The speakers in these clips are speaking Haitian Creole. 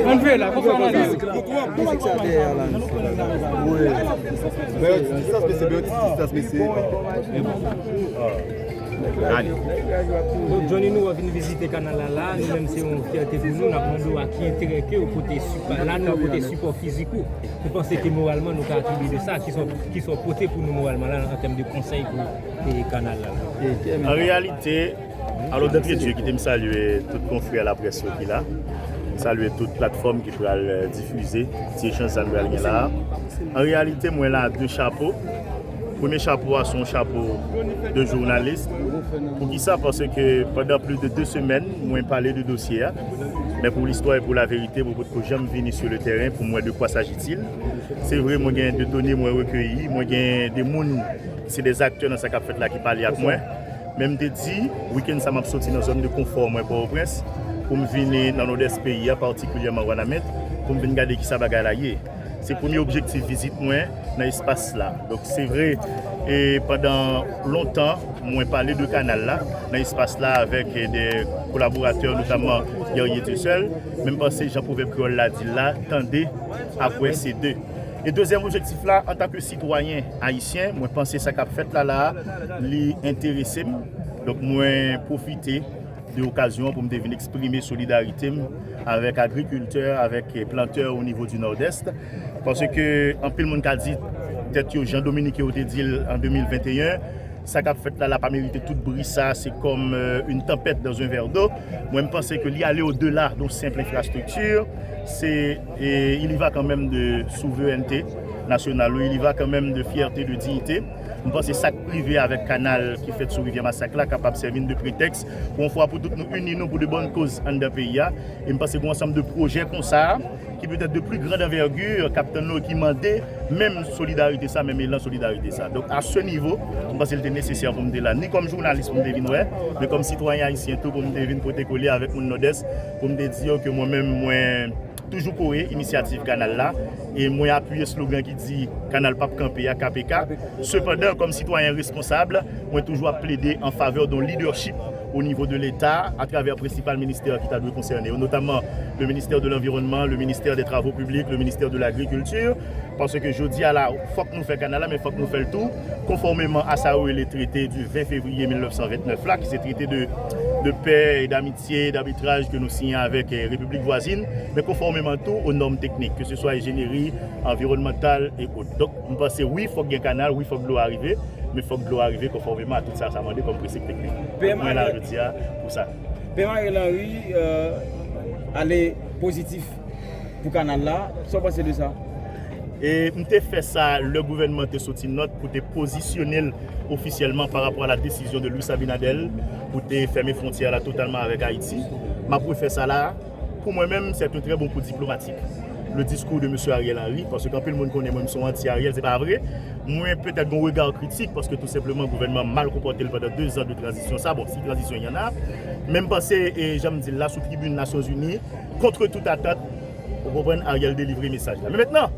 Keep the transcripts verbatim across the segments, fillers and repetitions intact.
Ann fè la, konsa analiz. Distans, mesye, distans, mesye. Ale. Donk, Johnny, nou wè w vin vizite kanal la la, nou menm se yon fyète pou nou, n ap mande w a ki enterè ke w pote sipò, la nou pote sipò fizik ou. Nou panse ke moralman nou ka atribye de sa, ki sa w pote pou nou moralman la an tèm de konsèy pou, e, kanal la la. An reyalite, alò, dantre dye, kite m salye tout konfrè laprès yo ki la. M salye tout platfòm ki pral, eh, difize ti echanj sa n pral gen la. An reyalite, mwen la de chapo. Premye chapo a se yon chapo de jounalis. Poukisa? Paske pandan plis de de semèn, mwen pale de dosye a. Men pou listwa e pou laverite, mwen potko janm vini sou le tèren pou m wè de kwa sajit-il. Se vre, mwen gen de done mwen rekeyi, mwen gen de moun ki se de aktè nan sa k ap fèt la ki pale ak mwen. Men m te di, wikenn sa m ap soti nan zòn de konfò mwen Pòtoprens pou m vini nan Nòdès peyi a, patikilyèman Wanament, pou m vin gade kisa bagay la ye. Se premye objektif vizit mwen nan espas la. Donk, se vre, e pandan lontan, mwen pale de kanal la nan espas la avèk, e, de kolaboratè, notamman Guerrier Dieuseul, men m panse, jan pwovèb kreyòl la di l la, tande, ap wè se de. E dezyèm objektif la, antanke sitwayen ayisyen, mwen panse sa k ap fèt la la a, li enterese m. Donk, mwen pwofite de okazyon an pou m te vin eksprime solidarite m avèk agrikiltè, avèk, eh, plantè o nivo di Nòdès. Paske anpil moun ka di tèt yo, jan Dominiken yo te di l an de mil venteyen, sa k ap fèt la la pa merite tout bri sa, se kòm, euh, une tempête dans un verre d'eau. Mwen, m panse ke li ale odela de yon senp enfrastrikti. Se, e, il y va quand même de souveraineté nationale, il y va quand même de fierté, de dignité. M panse sa k rive avèk kanal ki fèt sou Rivyè Masak la kapab sèvi n de pretèks pou yon fwa pou tout nou ini nou pou de bòn koz anndan peyi a. E m panse gen yon ansanm de pwojè konsa ki petèt de pli grand anvègir k ap tann nou e ki mande menm solidarite sa, menm elan solidarite sa. Donk, a se nivo, m panse l te nesesè pou m te la, ni kòm jounalis pou m te vin wè, men kòm sitwayen ayisyen tou pou m te vin pote kole avèk moun Nòdès, pou m te di yo ke mwen menm, mwen toujou kore inisyativ kanal la, e mwen apiye slogan ki di kanal p ap kanpe a, K P K. Sepandan, kòm sitwayen responsab, mwen toujou ap plede an favè de yon lidèchip o nivo de Leta, atravè prensipal ministè ki ta dwe konsène yo, notamman le ministère de l'Environnement, le ministère des Travaux publics, le ministère de l'Agriculture, paske jodi a la, fòk nou fè kanal la, men fòk nou fè l tou konfòmeman a sa yo rele trete du vingt février mil nèf san vennèf la, ki se trete de, de pè e d'amitié, d'abitraj ke nou siyen avèk, eh, repiblik vwazin, men konfòmeman tou o nòm teknik, ke se swa enjeneri, anviwònmantal e ot. Donk, m panse, wi, fòk gen kanal, wi, fòk dlo a rive, men fòk dlo a rive konfòmeman a tout sa sa mande kòm prensip teknik. Donk, mwen la jodi a pou sa. Pè Ariel Henry, euh, ale pozitif pou kanal la. Sa w panse de sa? E m te fè sa lè gouvènman te soti nòt pou te pozisyone l ofisyèlman pa rapò a la desizyon de Luis Abinader pou te fèmen fwontyè la totalman avèk Ayiti. M ap refè sa la. Pou mwen menm, c'est un très bon coup diplomatique. Le discours de mesye Ariel Henry, paske anpil moun konnen mwen, m se yon anti-Ariel, se pa vre. Mwen petèt gen yon rega kritik, paske tou senpleman gouvènman an mal konpòte l pandan de zan de tranzisyon sa. Bon, si tranzisyon y en a. Men m panse, e jan m di l la, sou tribin Nasyonzini, contre toute attente, ou konprann, Ariel delivre mesaj la. Men mentnan,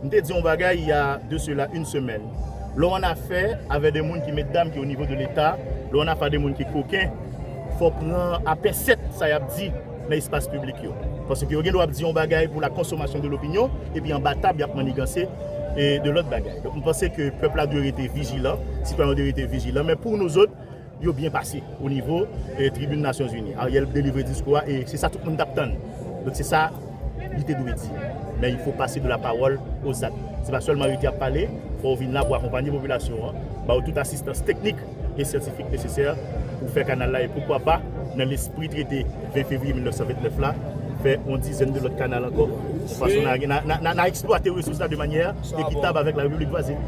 m te di yon bagay, il y a de cela une semaine. Lè w annafè avè de moun ki medam ki o nivo de Leta, lè w annafè a de moun ki koken, fò w pran a pensèt sa y ap di nan espas piblik yo. Paske yo gen dwa ap di yon bagay pour la consommation de l'opinion, epi anba tab, y ap manniganse, e, de lòt bagay. Donk, m panse ke pèp la dwe rete vijilan, sitwayen yo dwe rete vijilan, men pou nou zòt, yo byen pase o nivo, e, tribin Nasyonzini. Ariel delivre diskou a, e se sa tout moun t ap tann. Donk, se sa li te dwe di. Men il faut passer de la parole aux actes. Se pa sèlman rete ap pale, fò w vin la pou akonpanye popilasyon an, ba yo tout asistans teknik e syantifik nesesè pou fè kanal la, e poukwa pa, nan lespri trete ven fevriye mil nèf san vennèf la, fè yon dizèn de lòt kanal ankò, fason n a, n a, n a, n a eksplwate resous la de manyè ekitab avèk la repiblik vwazin.